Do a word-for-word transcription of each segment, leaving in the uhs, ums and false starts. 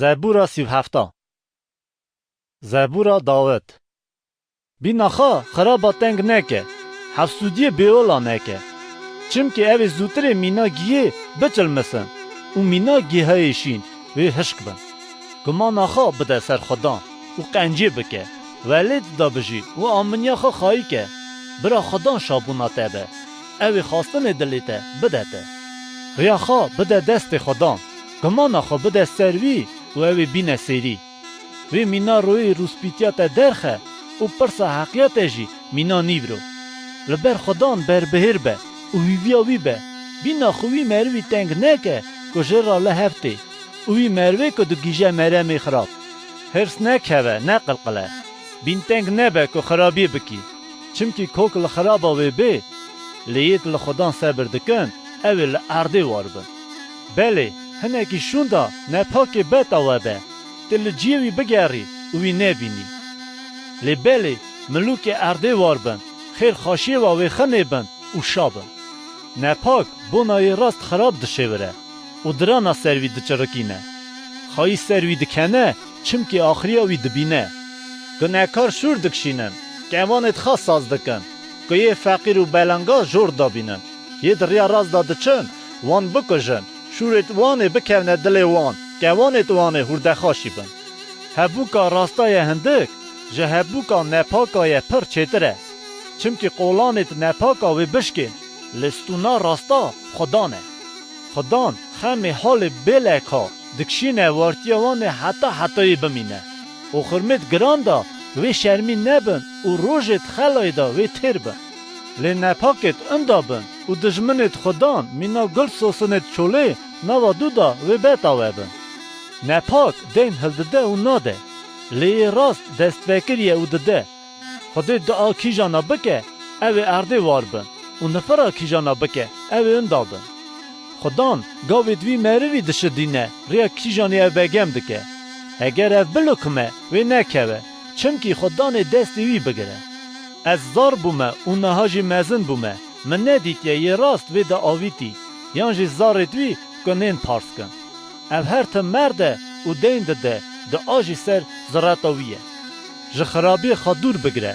Zebûra sî û hefta. Zebûra Dawid. Bîna xwe xiraba teng neke, hefsûdiyê bêola neke. Çimkî ew ê zûtirê mîna gihê biçilmisin û mîna gihayê şîn wê hişk bin. Gumana xwe bide ser Xudan û qencê bike, welêt de bijî û aminiya xwe xayî ke. Bira Xudan şabûna te be, ew ê xwestinê dilê te bide te. Riya xwe bide destê Xudan, gumana xwe bide ser wî û ew ê bîne sêrî. Wê mîna royê rûspîtiya te derxe û pirsa heqiya te jî mîna nîvro. Li ber Xudan berbihêr be û hîviya wî be. Bîna xwe wî merivî teng neke ku jê re li hev tê û wî merivê ku digihîje meremê xirab. Hirs nekeve, neqilqile. Bînteng nebe ku xirabiyê bikî. Çimkî kok li xiraba wê bê, lê yêd li Xudan sebir dikin, ew ê li erdê war bin. Belê, hinekî şûnda nepakê beta we be, tê li ciyê wî bigerî û wî nebînî. Lê belê, milûkê erdê war bin, xêr xweşiyê we wê xinê bin û şa bin. Nepak bona yê rast xirab dişêwire û dirana ser wî diçirikîne. Xayî ser wî dikene, çimkî axiriya wî dibîne. Gunehkar şûr dikişînin, kevanêd xwe saz dikin, ku yê feqîr û belanga jor dabînin. Yê di riya rast de diçin, wan bikujin, şûrêd wan ê bikevne dilê wan, kevanêd wan ê hûrdexaşî bin. Hebûka rasta ye hindik, ji hebûka nepaka ye pir çêtir e. Çimkî qolanêd nepaka wê bişkên, lê stûna rasta Xudan e. Xudan xemê halê bêleka dikişîne, wartiya wan ê heta hetayê bimîne. Û xurmêd giran da wê şermîn nebin û rojêd xelayê da wê têr bin. Lê nepakêd inda bin û dijminêd Xudan mîna gul sosinêd çolê nava dû da wê beta we bin. Nepak deyn hildide û nade, lê yê rast destvekirî ye û dide. Xwedê dua kîjana bike, ew ê erdê war bin û nifira kîjana bike, ew ê inda bin. Xudan gavêd wî merivî dişidîne, riya kîjanê ew begem dike. Heger ev bilikime, wê nekeve, çimkî Xudan ê destê wî bigire. Ez zar bûme û niha jî mezin bûme, min nedîtiye yê rast vê de avîtî, yan jî zarêd wî ku nên pars kin. Ev her tim merd e û deyn dide, dua jî ser zireta wî ye. Ji xirabiyê xwe dûr bigire,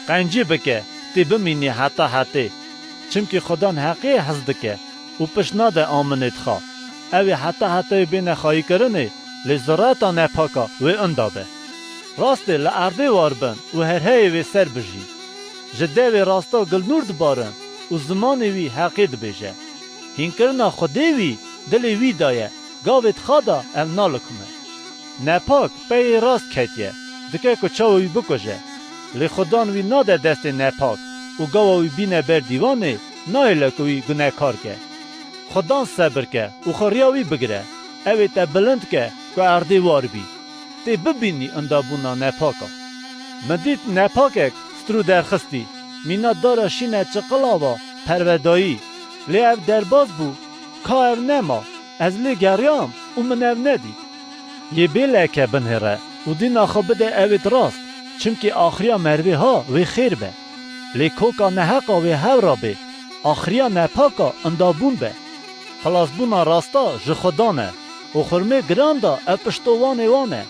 qencî bike, tê bimînî heta hetê. Çimkî Xudan heqiyê hez dike û pişt nade aminêd xwe. Ew ê heta hetayê bêne xayîkirinê, lê zireta nepaka wê inda be. Rastê li erdê war bin û herheyê wê ser bijî. Ji devê rasta gilnûr dibarin û zimanê wî heqê dibêje. Hînkirina Xwedê wî dilê wî de ye, gavêd xwe da ew nalikime. Nepak peyê rast ketiye, dike ku çawa wî bikuje. Lê Xudan wî nade destê nepak û gava wî bîne ber dîwanê, nahêle ku wî gunehkar ke. Xudan sebir ke û xwe riya wî bigire, ew ê te bilind ke ku erdê war bî. Tê bibînî indabûna nepaka. Min dît nepakek strû derxistî, mîna dara şîne çiqila va pervedayî. Lê ev derbas bû, ka ev nema, ez lê geriyam û min ev nedît. Yê bê leke binêre û dîna xwe bide ewêd rast, çimkî axiriya merivê ha wê xêr be. Lê koka neheqa wê hew ra bê, axiriya nepaka indabûn be. Xilasbûna rasta ji Xudan e û xurmê giran da ev piştowanê wan e.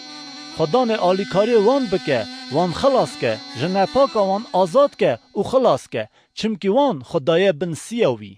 Xudanê alîkariyê wan bike, wan xilas ke, ji nepaka wan azad ke û xilas ke, çimkî wan xwe daye bin siya wî.